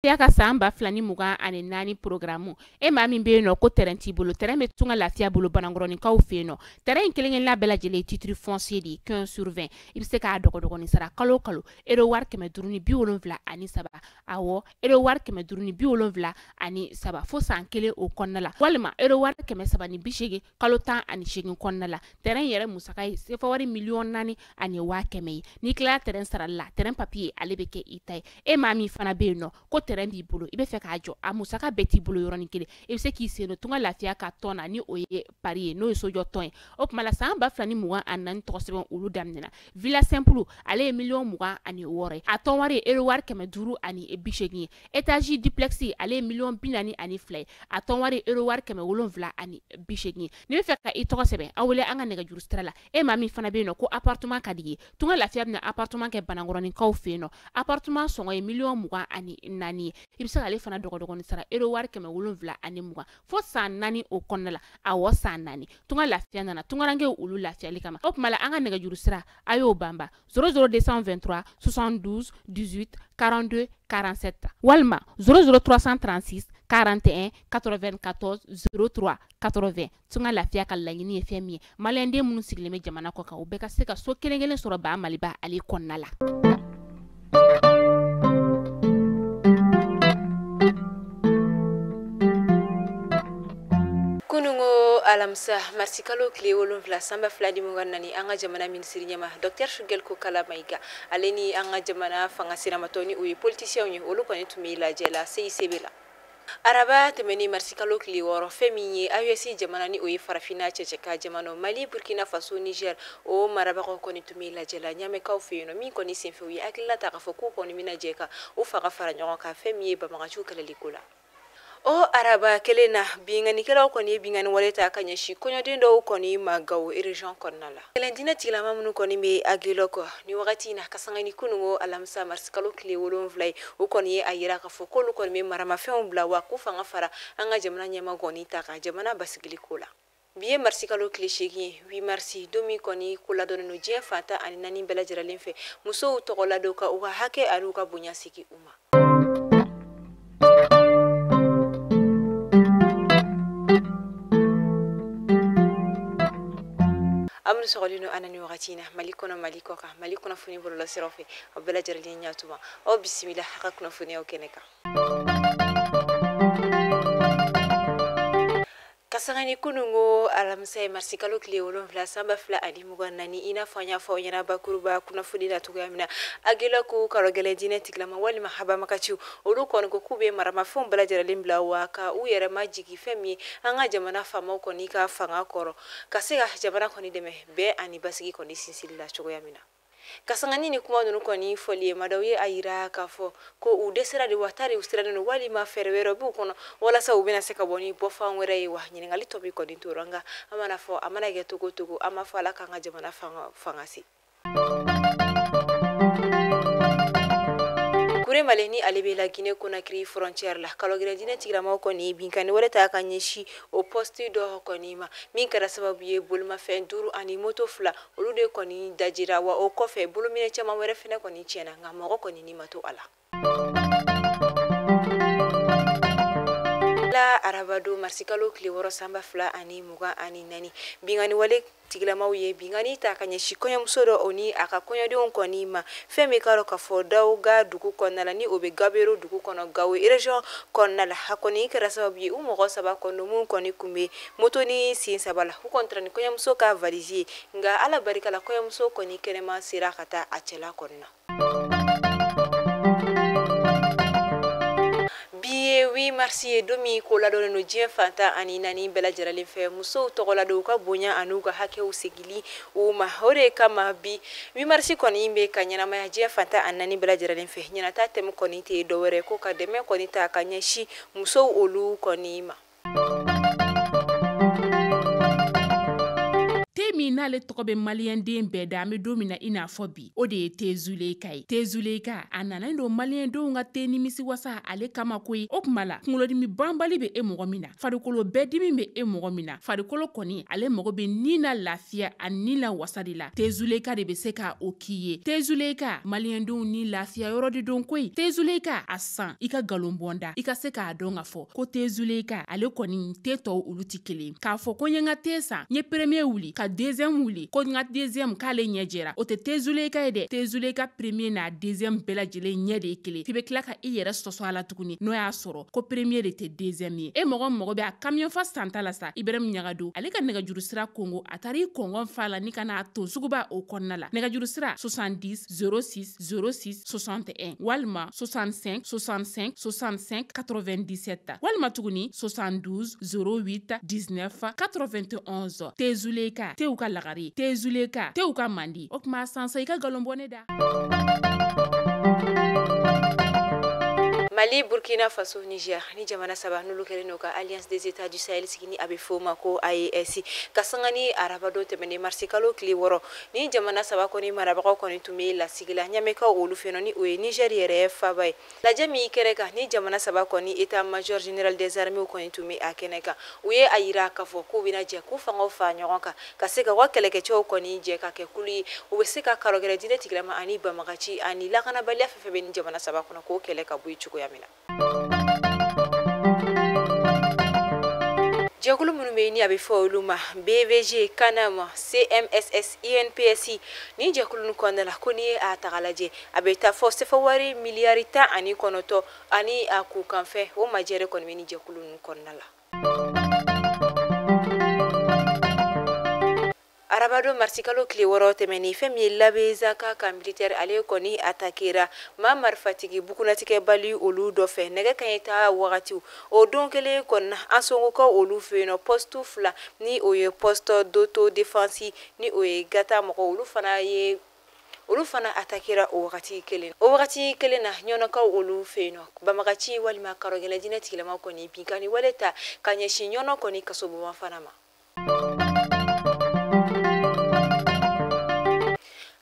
Ya ka san 2024 programme e maa min bɛ yen nɔ ko terrain t'i bolo, terrain bɛ Tunga Lafiya bolo Banankɔrɔninkaw fɛ yen nɔ. Terrain in kelen-kelenna bɛɛ lajɛlen titre foncier de ye 15 sur 20. I bɛ se k'a dɔgɔdɔgɔnin sara kalo o kalo euro wari 573, awɔ euro wari 573 fo san kelen o kɔnɔna la, walima euro wari 380 kalo 18 kɔnɔna la. Terrain yɛrɛ musaka ye sefa wari 4,100,000 ye. N'i tilala terrain sarali la, terrain papier ale bɛ kɛ i ta ye. E maa min fana bɛ yen nɔ ko terrain b'i bolo, i bɛ fɛ k'a jɔ, a musaka bɛɛ t'i bolo yɔrɔnin kelen, i bɛ se k'i sen don Tunga Lafiya ka tɔn na, ni o ye pari ye, n'o ye sojɔ tɔn ye. O tuma la san 2024 tɔgɔ sɛbɛn olu daminɛna. Villa simple ale ye 26,000,000 ye, a tɔn wari ye euro wari 580 ye. Étage duplex ale ye 42,000,000 ye, a tɔn wari ye euro wari 780 ye. N'i bɛ fɛ ka i tɔgɔ sɛbɛn, aw wele an ka nɛgɛjuru sira la. E maa min fana bɛ yen nɔ ko appartement ka di i ye, Tunga Lafiya bɛna appartement kɛ Banankɔrɔninkaw fɛ yen nɔ. Appartement sɔngɔ ye 24,000,000 ye. I bɛ se k'ale fana dɔgɔdɔgɔnin sara euro wari 720 fo san 4 o kɔnɔna la. Awɔ, san 4. Tunga Lafiya nana tungarankew olu lafiyali kama. O tuma la an ka nɛgɛjuru sira a y'o banba 00 223 72 18 42 47 walima 00 336 41 94 03 80. Tunga Lafiya ka laɲini ye fɛn min ye, maliyɛnden minnu sigilen bɛ jamana kɔ kan, u bɛɛ ka se ka so kelen kelen sɔrɔ ba Maliba ale kɔnɔna la. Kunungo alamisa marisikalo tile 7 san 2024, an ka jamana minisiri ɲɛma Dr Choguel Kokalla Maïga ale ni an ka jamana fanga siramatɔ ni o ye politiciens ye, olu kɔni tun bɛ lajɛ la CICB la. Araba tɛmɛni marisikalo tile 6, fɛn min ye AES jamana ni o ye farafinna cɛcɛka jamana Mali, Burkina Faso, Niger, o marabagaw kɔni tun bɛ lajɛ la Ɲamɛkaw fɛ yen nɔ. Min kɔni senfɛ u ye hakilina ta k'a fɔ k'u kɔni bɛna jɛ ka u fanga fara ɲɔgɔn kan fɛn min ye banbaganciw kɛlɛli ko la. O araba kelen na, binkannikɛlaw kɔni ye binkanni wale ta ka ɲɛsin kɔɲɔden dɔw kɔni ma Gawo région kɔnɔna la. Kɛlɛdinɛ tigilama minnu kɔni bɛ Aguelhok ni wagati in na, ka sanga ni kunungo alamisa marisikalo tile 7 ye, u kɔni ye a yira k'a fɔ k'olu kɔni bɛ maramafɛnw bila wa k'u fanga fara an ka jamana ɲɛmaa kɔni ta kan jamana basigili ko la. Bi ye marisikalo tile 8 ye, 8 marisi, don min kɔni ko ladɔnnen don diɲɛ fan 14 bɛɛ lajɛlen fɛ, musow tɔgɔ ladon ka u ka hakɛ ani u ka bonya segin u ma. Aw minnu sɔgɔlen don an na nin wagati in na, Mali kɔnɔ, Mali kɔ kan, Mali kunnafoni bɔlɔlɔsiraw fɛ, aw bɛɛ lajɛlen ɲatuma, aw bisimila a ka kunnafoniyaw kɛnɛ kan. Ka sanga ni kunungo alamisa ye marisikalo tile 7 san 2024, i n'a fɔ an y'a fɔ aw ɲɛna bakuruba kunnafoni la cogoya min na, Aguelhok karɔgɛlɛn diinɛ tigilama walima habamakaciw, olu kɔni ko k'u bɛ maramafɛnw bɛɛ lajɛlen bila wa ka u yɛrɛ majigin fɛn min ye an ka jamana faamaw kɔni ka fanga kɔrɔ, ka se ka jamana kɔni dɛmɛ bɛn ani basigi kɔni sinsili la cogoya min na. Ka sanga ni nin kuma ninnu kɔni fɔli ye, madaw ye a yira k'a fɔ ko u dɛsɛra de wa tari u sirannen don walima fɛɛrɛ wɛrɛ b'u kɔnɔ walasa u bɛna se ka bɔ ni bɔfan wɛrɛ ye wa. Ɲininkali tɔ bɛ kɔni tora, nka an mana fɔ a mana kɛ togo o togo, an b'a fɔ Ala k'an ka jamana fanga se. Kure Male ni ale bɛ la Guinée Conakry frontière la, kalogɛlɛn diinɛ tigilamaw kɔni binkanni wɛrɛ ta ka ɲɛsin o poste dɔ kɔni ma, min kɛra sababu ye bolimafɛn 5 ani moto 2 olu de kɔni dajira wa o kɔfɛ bolominɛ caman wɛrɛ fɛnɛ kɔni tiɲɛna, nka mɔgɔ kɔni ni ma to a la. La arabado marisikalo tile 6 san 2024, binkanni wale tigilamaw ye binkanni ta ka ɲɛsin kɔɲɔmuso dɔ o ni a ka kɔɲɔdenw kɔni ma, fɛn min k'a dɔn k'a fɔ Dawuga dugu kɔnɔna la ni o bɛ Gabero dugu kɔnɔ, Gawo région kɔnɔna la. A kɔni kɛra sababu ye u mɔgɔ 3 kɔni mun kɔni kun bɛ moto ni sen 3 la, u kɔni taara ni kɔɲɔmuso ka valise ye, nka Ala barika la kɔɲɔmuso kɔni kɛnɛma sera ka taa a cɛla kɔni na. Bi ye 8 mars ye, don min ko ladɔnnen don diɲɛ fan 14 bɛɛ lajɛlen fɛ, musow tɔgɔ ladon u ka bonya ani u ka hakɛw segili u ma. O de kama bi 8 mars kɔni bɛ ka ɲɛnamaya diɲɛ fan 14 bɛɛ lajɛlen fɛ. Ɲɛnata thème kɔni tɛ dɔwɛrɛ ko ka dɛmɛ kɔni ta ka ɲɛsin musow olu kɔni ma. Te min n'ale tɔgɔ bɛ maliyɛnden bɛɛ da, an bɛ don min na i n'a fɔ bi, o de ye Tezuleka ye. Tezuleka a nana don maliyɛndenw ka te nimisi wasa ale kama koyi. O tuma la kunkolodimi banbali bɛ e mɔgɔ min na, farikolo bɛɛ dimi bɛ e mɔgɔ min na, farikolo kɔni ale mago bɛ ni na lafiya ani ni la wasa de la, Tezuleka de bɛ se ka o k'i ye. Tezuleka maliyɛndenw ni lafiya yɔrɔ de don koyi. Tezuleka a san i ka nkalon bɔnda, i ka se k'a dɔn k'a fɔ ko Tezuleka ale kɔni te tɔw olu tɛ kelen. K'a fɔ ko n ye n ka te san, n ye premier wuli ka deuxième wuli, ko n ka deuxième k'ale ɲɛ jɛra, o tɛ Tezuleka ye dɛ. Tezuleka premier n'a deuxième bɛɛ lajɛlen ɲɛ de ye kelen. F'i bɛ tila ka i yɛrɛ sɔsɔ a la tuguni n'o y'a sɔrɔ ko premier de tɛ deuxième ye. E mɔgɔ mago bɛ a camion fa santa la sa, Ibrahim Ɲagado ale ka nɛgɛjuru sira kongo, a taara i kɔngɔn fa la ni ka n'a ton suguba o kɔnɔna la. Nɛgɛjuru sira 70 06 06 61 walima 65 65 65 97 walima tuguni 72 08 19 91. Tezuleka tew ka lagare, Tezuleka tew ka mandi. O tuma sansa i ka nkalon bɔ ne da. Mali, Burkina Faso, Niger ni jamana saba n'olu kɛlen don ka Alliance des États du Sahel sigi ni a bɛ f'o ma ko AES, ka sanga ni arabadon tɛmɛnen marisi kalo tile 6, ni jamana saba kɔni marabagaw kɔni tun bɛ lasigi la Ɲamɛkaw olu fɛ ni o ye Niger yɛrɛ faaba ye. Lajɛ min kɛrɛ kan ni jamana saba kɔni état major général des armées kɔni tun bɛ a kɛnɛ kan, u ye a yira k'a fɔ k'u bɛna jɛ k'u fangaw fara ɲɔgɔn kan ka se ka u ka kɛlɛkɛcɛw kɔni jɛ ka kɛ kulu ye, u bɛ se ka karɔgɛrɛ diinɛ tigilama ani banbagaci ani lakanabaliya fɛn fɛn bɛ ni jamana saba kɔnɔ k'o kɛlɛ ka bɔ yen cogoya min na. Jɛkulu minnu bɛ yen ni a bɛ fɔ olu ma BVG, CANAM, CMSS, INPSI, ni jɛkulu ninnu kɔnɔna la ko n'i ye a ta k'a lajɛ a bɛ taa fɔ sefa wari miliyari 19 ani a kunkanfɛn, o majɛrɛ kɔni bɛ ni jɛkulu ninnu kɔnɔna la. Arabadon marisi kalo tile 6 tɛmɛnen, fɛn min ye Labezaka ka militaire ale kɔni atakera maa marifatigi bukunatigɛbali olu dɔ fɛ nɛgɛ kanɲɛ tan wagatiw. O don kelen kɔni Ansongokaw olu fɛ yen nɔ poste 2 ni o ye poste d'autodéfense ni o ye Gata mɔgɔw olu fana atakera o wagati kelen. O wagati kelen na Ɲɔnɔkaw olu fɛ yen nɔ banbagaci walima karɔgɛlɛn diinɛ tigilama kɔni binkanni wale ta ka ɲɛsin Ɲɔnɔ kɔni kasobonba fana ma.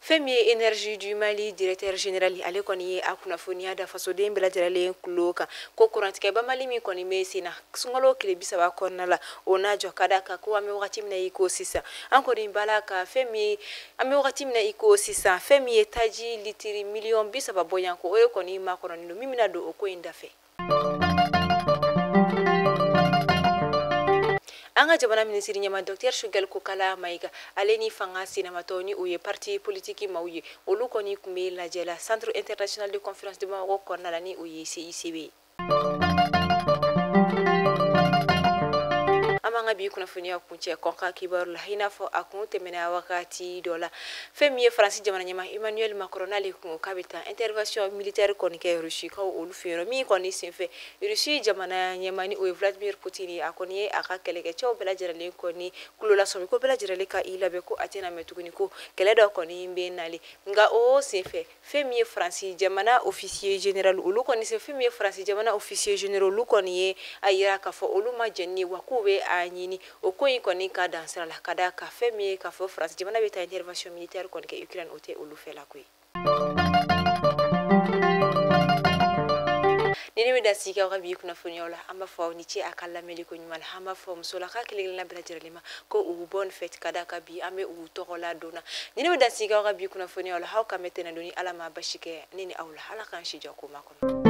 Fɛn min ye Énergie du Mali directeur général ale kɔni ye a kunnafoniya da fasoden bɛɛ lajɛlen kulo kan ko kurantigɛ banbali min kɔni bɛ sen na sunkalo tile 30 kɔnɔna la, o n'a jɔ ka da kan ko an bɛ wagati min na i ko sisan, an kɔni b'a la ka fɛn min an bɛ wagati min na i ko sisan, fɛn min ye taji litiri miliyɔn 30 bɔɲɔgɔnko o ye kɔni makɔnɔnen don min bɛna don o ko in dafɛ. An ka jamana minisiri ɲɛma Dr Choguel Kokalla Maïga ale ni fanga sinamatɔ ni o ye parti politique maaw ye, olu kɔni tun bɛ lajɛ la Centre international de conférence de Bamako kɔnɔna la ni o ye CICB ye. An b'an ka bi kunnafoniya kuncɛ kɔkan kibaru la i n'a fɔ a kun tɛmɛna wagati dɔ la. Fɛn min ye Faransi jamana ɲɛmaa Emmanuel Macron n'ale kun k'a bɛ taa intervention militaire kɔni kɛ Russie kaw olu fɛ yen nɔ, min kɔni senfɛ Russie jamana ɲɛmaa ni o ye Vladimir Poutine ye, a kɔni ye a ka kɛlɛkɛcɛw bɛɛ lajɛlen kɔni kulo lasɔmi ko bɛɛ lajɛlen ka i labɛn ko a tɛna mɛn tuguni ko kɛlɛ dɔ kɔni bɛ nalen. Nka o senfɛ fɛn min ye Faransi jamana officier général olu kɔni se fɛn min ye Faransi jamana officier général olu kɔni ye a yira k'a fɔ olu ma jɛn ni wa k'u bɛ a ɲini o ko in kɔni ka dan sira la ka da ka fɛn min ye k'a fɔ Faransi jamana bɛ taa intervention militaire kɔni kɛ Ukraine, o tɛ olu fɛ la koyi. Ni ne bɛ da sigi aw ka bi kunnafoniyaw la, an b'a fɔ aw ni ce a ka lamɛnni ko ɲuman la, an b'a fɔ musolaka kelen kelenna bɛɛ lajɛlen ma ko u bonne fête ka da ka bi an bɛ u tɔgɔ la don na. Ni ne bɛ da sigi aw ka bi kunnafoniyaw la, aw kan bɛ tɛnɛn don ni Ala ma basi kɛ ne ni aw la, Ala k'an si jɔ ko ma kɔnɔ.